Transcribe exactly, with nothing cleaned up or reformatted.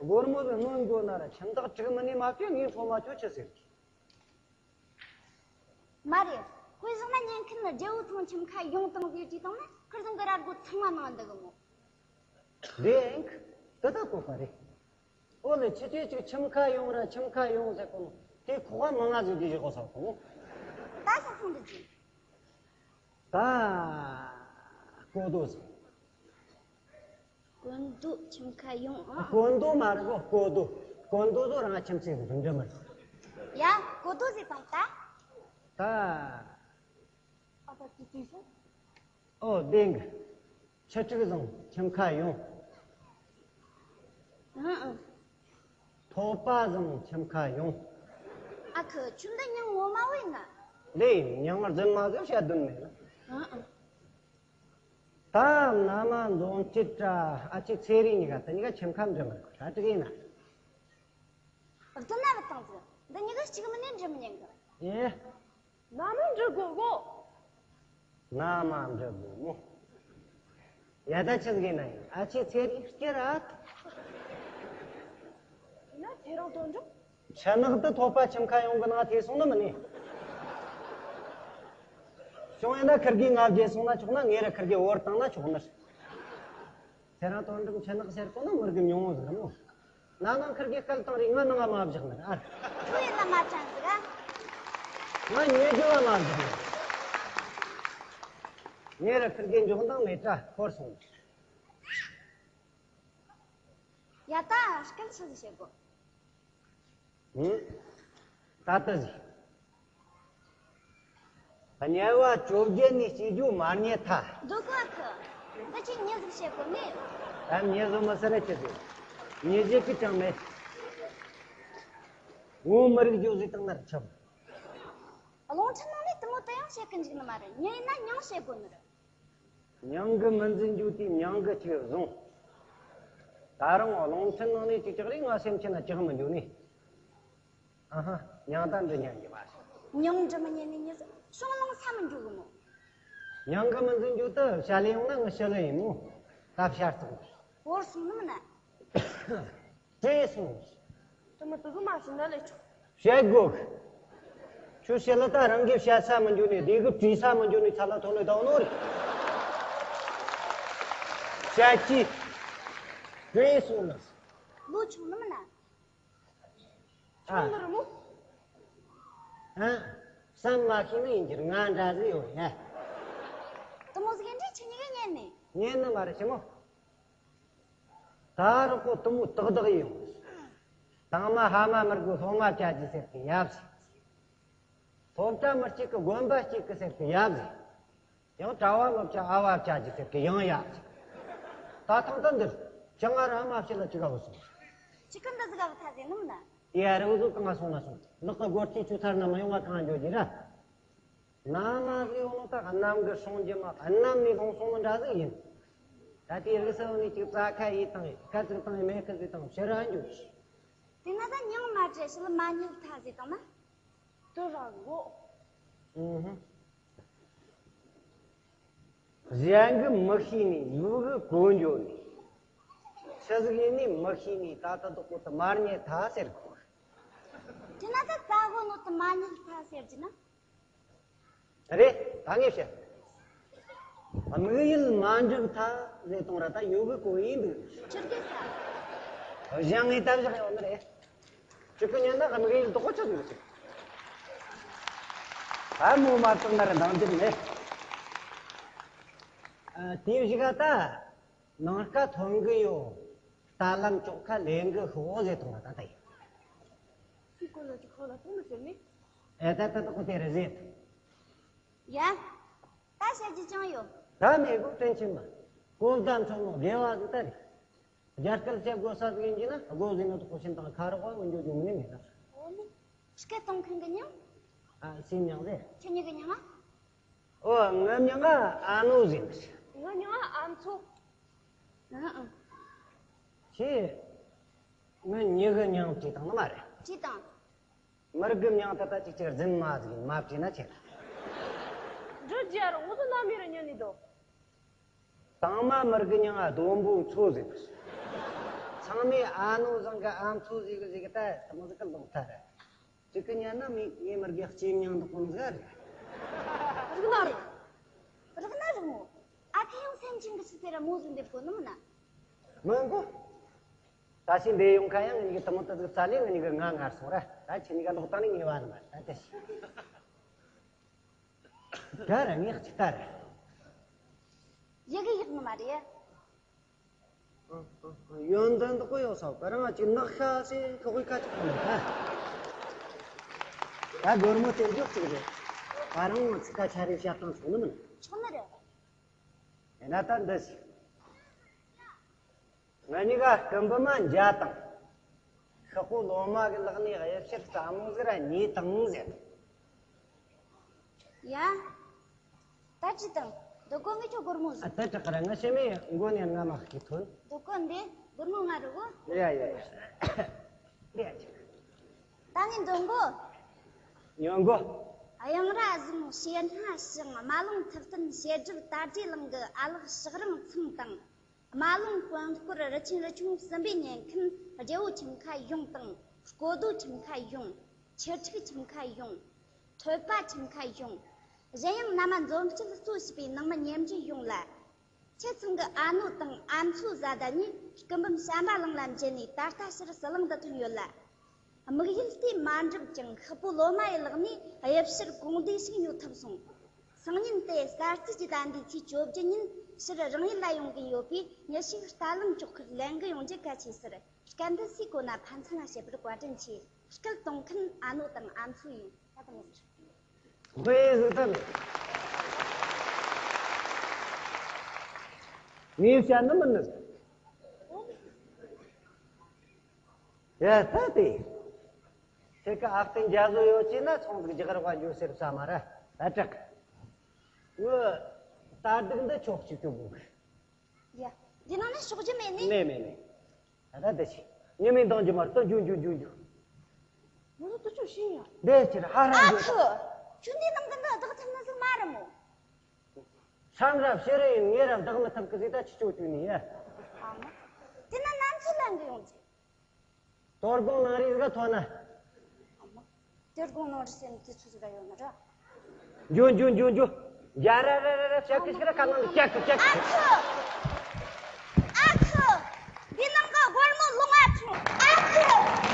སྒོར་མོ་ཟིག་སྣོན་དགོས་ན་ར་ཁྱིམ་བདག་དྲུག་མིན་ནས་མ་བཅོས། ངས་འཕྲོ་མ་བཅོས་ཆི་ཟེར་གི། མ་རེད། དཔེ་བཞག་ན་ཉན་མཁན་ནི་རྒྱལ་བོ་ཚང་ཁྱིམ་ཁ་ཡོང་དང་ཟེར་བྲིས་བཏང་ན་ཁིར་ཚང་གི་ར་སྒོ་ཚང་མ་ནང་འདུག་གི་མོ། རེད་ཨང་། དེ་ད་བཀོད་པ་རེད། ཨོ་ལེ། ཁྱི་ཆོས་ཅིག་ཁྱིམ་ཁ་ཡོང་ར་ཁྱིམ་ཁ་ཡོང་ཟེར་གོ་ནོ་དེ་ཁོག་པ་མང་ང་ཟིག་དེ་བཞག་གོ་ས་གོ་ནོ། ད་ས་ཚང་འདི་ཅི། ད་སྐོར་རྡོ་ཟིག་སྐོར་རྡོ་ཁྱིམ་ཁ་ཡོང་ཨ། སྐོར་རྡོ་མ་རེད་གོ། སྐོར་རྡོ། སྐོར་རྡོ་ཟོ་རང་ཁྱིམ་ཚེས་རིམ་འགྲོ་མ་རེད། ཡ། སྐོར་རྡོ་ཟིག་དང་ད། ད། ཨ་ད་ཅི་ཅི་སོང་། ཨོ་བདེན་གི། ཁྱི་ཕྲུག་བཟང་ཁྱིམ་ཁ་ཡོང་། ཨང་ཨང་། ཐོག་པ་བཟང་ཁྱིམ་ཁ་ཡོང་། ཨ་ཁུ་ཁྱོད་འདི་མྱིང་ངོ་མ་བོ་ཡིན་ན། ལེ། མྱིང་རྫུན་མ་ཟིག་བཤད་དོན་མེད་ལ། ཨང་ཨང་། ད་མནའ་མ་འཛོམས་སྐྱིད་དྲ་ཨ་ཅེ་ཚེ་རིང་གཉིས་ཀ་དེ་གཉིས་ཀ་ཁྱིམ་ཁ་འགྲིམ་མི་དགོས་ར་དྲུག་ཡིན་ན། བདུན་ན་བུད་བཏང་ཟིག་འདི་གཉིས་ཀ་གཅིག་མིན་ནས་འགྲིམ་མི་ཉན་གི། ཨེ། མནའ་མ་འགྲིག་གོ་གོ། མནའ་མ་འགྲིག་གོ་མོ། ཡ་ད་ཆི་ཟིག་ཡིན་ན་ཡིན། ཨ་ཅེ་ཚེ་རིང་སྐྱིད་ར། ཡིན་ན་ཁྱེད་རང་དོན་འགྲུབ། ཆུ་ནག་ཏུ་ཐོག་པ་ཁྱིམ་ཁ་ཡོང་གི་ནང་ཐེ་སོང་ནི་མིན་ནི། བྱུང་ཡིན་ན་ཁིར་གི་ང་བརྗེད་སོང་ན་ཆོག་ན། ངེད་ར་ཁིར་གི་བོར་བཏང་ན་ཆོག་ནི། ཁྱེད་རང་དོན་འགྲུབ་ཆུ་ནག་ཟེར་གོ་ནི་མི་རིགས་ཉུང་ངུ་ཟིག་རེད་མོ། ན་ནིང་ཁིར་གི་སྐད་བཏང་རེ་ང་ནང་ང་མ་བཞག་ནི་ར། ཁྱོད་ཡིན་ན་མ་དྲན་ཟིག་ཨ། ང་ཉེ་རྒྱུ་བ་མ་བཞག་ནི། ངེད་ར་ཁིར་གི་འཇོག་འདང་མེད་དྲ་ཤོར་སོང་། ཡ་ད་སྐད་ཆ་ཟིག་བཤད་དགོས། ཧུམ། ད་ལྟ་ཟིག་དམྱལ་བ་བཅོ་བརྒྱད་ནས་སྐྱེ་རྒྱུ་མ་རྙེད་ཐལ། འདུག་གོ་ཨ་ཁུ། ད་ཁྱེད་མྱི་ཟིག་བཤད་དགོས་ནི། ད་མྱི་བཟོ་མི་སྲིད་ར་ཁྱེད་ཟིག་མྱི་ཟིག་གི་ཅང་མེད། ངོ་མི་རིག་རྒྱུ་ཟིག་དང་ནར་ཁྱབ། རླུང་འཕྲིན་ནང་ནས་དེ་མོ་དེ་ཡང་བཤད་གི་འཇུག་ནི་མ་རེད། མྱི་ཡིན་ན་མྱིང་བཤད་དགོས་ནི་རེད། མྱིང་གི་མི་འཛིན་རྒྱུ་དེ་མྱིང་གི་ཅིག་བཟུང་། ད་རུང་རླུང་འཕྲིན་ནང་ནས་ཅིག་ཅིག་རེད། ང་སེམས་ཅན་ལ་ཅིག་མི་འགྱུར་ནི། ཨ་ཧ། མྱིང་ད་འདི་ཉན་གི་མ་རེད། མྱིང་འབྲི་མི་ཉན་ནི་མྱི་ཟིག་ཤོང་ལོང་ས་མི་འགྱོ་གི་མོ། མྱིང་གི་མི་འཛིན་རྒྱུ་དེ་བཤད་ལེ་ཡོང་ན་ངི་ཞི་ལི་ཡིན་མོ། ད་བཤད་ཚོགས། བོར་སོང་ནི་མིན་ན། བྲོས་སོང་། དེ་མི་དེ་ཚོ་མ་བྱིན་ན་ལས་ཆོག་བཤད་དགོས། ཁྱོད་བཤད་ལ་ད་རང་གིས་བཤད་ས་མི་འཇོན་ནས། སྡེ་གི་བྲིས་ས་མི་འཇོན་ནས་ཚ་ལ་ཐོ་ལེ་དང་ནོ་རེད། བཤད་ཀྱི། བྲོས་སོང་ལ། ལོ་ཆུང་ནི་མིན་ན། ཨ། ཆུང་ནི་རེད་མོ། ཨ། བསམ་མ་ཤེས་ནི་ཡིན་གྱི་རེད། ང་འདྲ་ཟིག་ཡོད་རེད། དེ་མོ་ཟིག་ཡིན་འདྲ་ཁྱེད་གཉིས་ཀས་ཉན་ནི། ཉན་ནི་མ་རེད་ཞི་མོ། ད་རོགས་པོ་དུ་མོ་ཏག་ཏག་ཡིན་ཡོང་། དང་མ་ཕ་མ་མི་དགོས་སློབ་མ་བྱ་རྒྱུ་ཟེར་གི་ཡབ་ཟེར། སློབ་གྲྭ་མི་གཅིག་གི་དགོན་པ་གཅིག་གི་ཟེར་གི་ཡབ་ཟེར། ཡང་གྲྭ་བ་མི་བྱ་ཨ་བ་བྱ་རྒྱུ་ཟེར་གི་ཡང་ཡབ་ཟེར། ད་ཐང་ད་འདིར་ཅང་ང་རང་མ་བྱེད་ལ་ཅི་ག་བུད་སོང་། ཅི་གི་འདི་ཟིག་ག་བུད་ཐལ་ཟེར་ནི་མིན་ན། ཡ་རང་ཚོ་གང་ང་སོང་ན་སོང་། ལག་གི་སྒོར་ཁྱི་ཆུ་ཚར་ན་མི་ཡོང་བ་གང་འགྱོ་རྒྱུ་ར། ན་མ་གི་ཡོང་ནོ་ད་གནམ་གི་སྲུང་རྒྱུ་མ་གནམ་ནས་ལྷུང་སོང་ནོ་འདྲ་ཟིག་ཡིན། ད་དེ་རིགས་སུ་ནས་ཅིག་རྩྭ་ཁ་ཡིས་དང་ཁ་ཚིག་དང་མེ་ཁ་ཚིག་དང་ཕྱི་ར་འགྱོ། དེ་ན་ད་མྱིང་མ་བྲིས་ཞི་ལི་མ་རྙེད་ཐལ་ཟེར་དང་ན། དུ་ར་གོ། ཨུ་ཧུ། གཞན་གྱིས་མི་ཤེས་ནས་ཡུལ་གྱི་གོ་འགྱོ་ནས། ཆི་ཟིག་ཡིན་ནས་མི་ཤེས་ནས་ད་ལྟ་དུ་གོ་དུ་མ་རྙེད་ཐལ་ཟེར་གོ། དེ་ན་ད་རྩ་གོ་ནོ་དུ་མ་རྙེད་ཐལ་ཟེར་གྱི་ན། རེད། ད་ངས་བཤད། དམིགས་ཡུལ་མ་འགྲུབ་ཐལ་ཟེར་གཏོང་ར་ད་ཡོད་གི་གོ་ཡིན་འདུག་ཆི་གི་ས། གཞན་ངས་ལྟ་བཞག་ཡོད་ནི་རེད། ཅི་གི་ཉན་ན་དམིགས་ཡུལ་དོག་གོ་ཆི་ཟིག་རེད། ད་མོ་མ་བཏང་ན་ར་འདང་རྒྱུ་མེད། ཨ། དེ་བཞི་ག་ད། ནངས་ཀ་ཐོན་གི་ཡོད། ད་ལམ་ཅོག་ཁ་ལེན་གི་ཤོག་ཟེར་དང་ད་ལྟ་ཡིན། སུའི་སྐོར་ལ་ཅིག་ཁོ་ལ་གཏོང་མི་ཟེར་ནི། ཨེ་ད་ད་ད་ཁོ་དེ་རེད་ཟེར། ཡ། ད་བཤད་རྒྱུ་ཅང་ཡོད། ད་མེད་གོ་དྲིན་ཆེན་པ། གོ་བརྡ་མཚོན་ནོ་དགེ་བ་ཟིག་ད་རེད། རྒྱ་སྐད་བཤད་དགོས་ས་ཟིག་ཡིན་གྱི་ན་དགོས་ཟིན་ནོ་དུ་ཁོ་ཤིན་ཏང་ཁ་རོག་པ་འོན་ཇོ་ཇོ་མི་ནི་མེད་ད། འོ་ནི། སྐད་གཏོང་མཁན་གི་མྱིང་། ཨ། སུའི་མྱིང་ཟེར། ཁྱེད་གཉིས་ཀྱི་མྱིང་ང་། ཨོ། ངའི་མྱིང་ང་ཨ་ནུ་ཟེར། ངའི་མྱིང་ང་ཨ་མཚོ། ཨ་ཨ། ཁྱེད། ངའི་མྱི་གི་མྱིང་བྲིས་བཏང་ནི་མ་རེད། བྲིས་བཏང་། མི་རིགས་ཀྱི་མྱིང་དེ་ད་ཅིག་ཅིག་རྫུན་མ་ཟིག་ཡིན། མ་བྲིས་ན་ཆེ་ལ། འགྲོ་རྒྱུ་ཡ་རུ་ངོ་ཚོ་ནམ་ཡིན་རུ་ཉན་ནི་དོ། དང་མ་མི་རིགས་ཀྱི་མྱིང་ང་ལྡོམ་པོ་མཚོ་ཟེར། ཚ་ ཚང་མས་ཨ་ནོ་བཟང་གི་ཨ་མཚོ་ཟིག་གི་ཟིག་གི་ད་དེ་མོ་ཟིག་གི་ལོག་ཐལ། ཅིག་གི་ཉན་ན་མི་ངའི་མི་དགེ་ལྕེ་མྱང་འདུག་གོ་ཟིག་རེད། རིག་ན་རིག་རིག་ན་རིག་མོ། ཨ་ཁ་ཡང་སེམས་ཅན་གི་ཆུ་ཟེར་ར་མོ་ཟིག་འདེབས་གོ་ནི་མིན་ན། མི་འགོ། ད་ཕྱི་འདི་ཡོང་ཁ་ཡང་ངེད་གཉིས་ཀྱི་དེ་མོ་ཏི་ཟིག་རྩ་ལས་ངེད་གཉིས་ཀྱི་ང་ངར་སོང་ར། ད་ཁྱེད་གཉིས་ཀ་ལོག་བཏང་ནས་ངེད་བ་ནི་མ་ད་ལྟ་ཞིག་ག་ར་ངས་གཅིག་ལྟ་ར། ཡི་གེ་ཡག་ནི་མ་རེད། ཡོན་ཏན་དག་གོ་ཡོད་ས་བ་རང་ང་ཅིག་ནག་ཤ་སེ་ཁོ་ཁོའི་ཁ་ཅིག་ཁོ་ནས་ད། ད་སྒོར་མོ་དེ་འཇོག་ཅིག་རེད། ད་རང་ང་ཚིག་ཁ་ཆ་རེ་བཤད་སྟངས་ཆོག་ནི་མིན། ཆོག་ནི་རེད། ཡིན་ན་ད་འདི་ཞིག་ང་གཉིས་ཀ་སྐུ་འབུམ་མ་མཇལ་དང་། ཤག་པོ་ལོ་མ་གི་ལག་ནས་དབྱིབས་བཤེར་སླ་མོ་ཟིག་ར་ཉོས་དང་ཟེར། ཡ། ད་ཅི་དང་། འདི་གོ་ངས་ཁྱོད་སྒོར་མོ་ཨ་ཟིག་ད་དྲག་ར་ང་ཤེས་མེད་མགོ་ནས་རྔ་མ་ཁི་ཐོན། འདི་གོ་འདི་སྒོར་མོ་ལྔ་རེད་གོ། ཡ་ཡ་ཡ། འདི་ཨ་ཅིག་ད་ངས་འདོན་གོ། ཉོན་གོ། གཡང་ར་བཟུང་ཞེ་སྣ་ཞིང་རྨ་ལུང་ཐུབ་བསྟན་བཤད་སྒྲུབ་དར་རྒྱས་གླིང་གི་ཨ་ལགས་ཕྱག་རིང་ཚང་དང་། རྨ་ལུང་དཔོན་སྐོར་རི་ཆེན་རི་ཆུང་གསུམ་པའི་ཉེན་ཁན་རྒྱལ་པོ་ཁྱིམ་ཁ་ཡོང་དང་། སྐོ་རྡོ་ཁྱིམ་ཁ་ཡོང་། ཆུ་ཁྲིག་ཁྱིམ་ཁ་ཡོང་། ཐོད་པ་ཁྱིམ་ཁ་ཡོང་། གཞན་ཡང་མནའ་མ་འཛོམས་སྐྱིད་གཙོ་བྱས་པའི་ནང་མི་ཉེ་འབྲེལ་ཡོངས་ལ། ཁྱེད་ཚང་གི་ཨ་ནོ་དང་ཨ་མཚོ་བཟའ་ཟླ་གཉིས་སྐུ་འབུམ་བྱམས་པ་གླིང་ལ་མཇལ་ནས་ད་ལྟ་ཕྱིར་ཟི་ལིང་དུ་ཐོན་ཡོད་ལ། དམིགས་ཡུལ་དེ་མ་འགྲུབ་ཀྱང་ཤག་པོ་ལོ་མ་ཡི་ལག་ནས་དབྱིབས་བཤེར་གོང་བསྡུས་ཤིག་ཉོ་ཐུབ་སོང་། སང་ཉིན་དེ་གསར་བརྗེ་གི་ཟླ་འདིའི་ཚེས་བཅོ་བརྒྱད་ཉིན་ཕྱིར་རང་ཡུལ་ལ་ཡོང་གི་ཡོད་པས་མྱི་ཞིག་རྟ་ལམ་ཅོག་ཁར་ལེན་གི་ཡོང་རྒྱུ་གལ་ཆེ་ཟེར། སྐད་འདི་སུའི་གོ་ན་ཕན་ཚུན་ལ་བཤད་པར་བཀའ་དྲིན་ཆེ། སྐད་གཏོང་མཁན་ཨ་ནོ་དང་ཨ་མཚོ་ཡིན། ད་དུང་ཟེར། དཔེ་ཟིག་ད་ནི། ངས་བཤད་ནི་མིན་ནི། ཡ་ད་དེ། ཁྱེད་ཀ་ཨ་བསྟན་རྒྱ་བཟོ་ཡོད་ཅེ་ན་ཚོང་ཟིག་རྒྱག་རོགས་འགྱོ་ཟེར་ས་མ་ར་ད་དྲག་ངོ་ད་སྡུག་འདི་ཆོག་ཅིག་ཏུ་དགོས། ཡ། འདི་ནང་ན་ཞོགས་རྒྱུ་མེད་ནི། མེད་མེད་མེད། ད་ད་འདི་ཞིག་ཉི་མའི་འདང་རྒྱུ་མ་གཏོགས་འཇུ་འཇུ་འཇུ་འཇུ། ངོ་ལོ་དུ་ཆོ་ཤེས་ཡ། འདི་ཕྱིར་ཧ་ར་ཨ་འཇུ། ཁུ། ཁྱོད་འདི་ནང་གི་འདི་བདག་ཐུབ་ནི་ཟིག་མ་རེད་མོ། སང་རབ་ཕྱི་རེ་ཡིན་ངེད་རབ་བདག་མི་ཐུབ་གི་ཟིག་ད་ཁྱི་ཆོ་དུས་ནི་ཡ། ཨ་མ། དེ་ན་ནམ་ཚོད་ལེན་གི་ཡོང་རྒྱུ། དོ་དགོང་ནང་རིག་ག་ཐོན་ན། དོ་དགོང་ནང་རིག་སེམས་ཀྱི་ཚུལ་ཟིག་ག་ཡོད་ན་ར། འཇུ་འཇུ་འཇུ་འཇུ། རྒྱ་ར་ར་ར་ར་ཤ་ཀི་ཤི་ར་ཁ་ནང་ལ་ཀྱག་ཀི་ཀྱག་ཀི། ཨ་ཁུ། ཨ་ཁུ། འདི་ནང་གི་སྒོར་མོ་ལོང་ཨ་ཁུ། ཨ་ཁུ།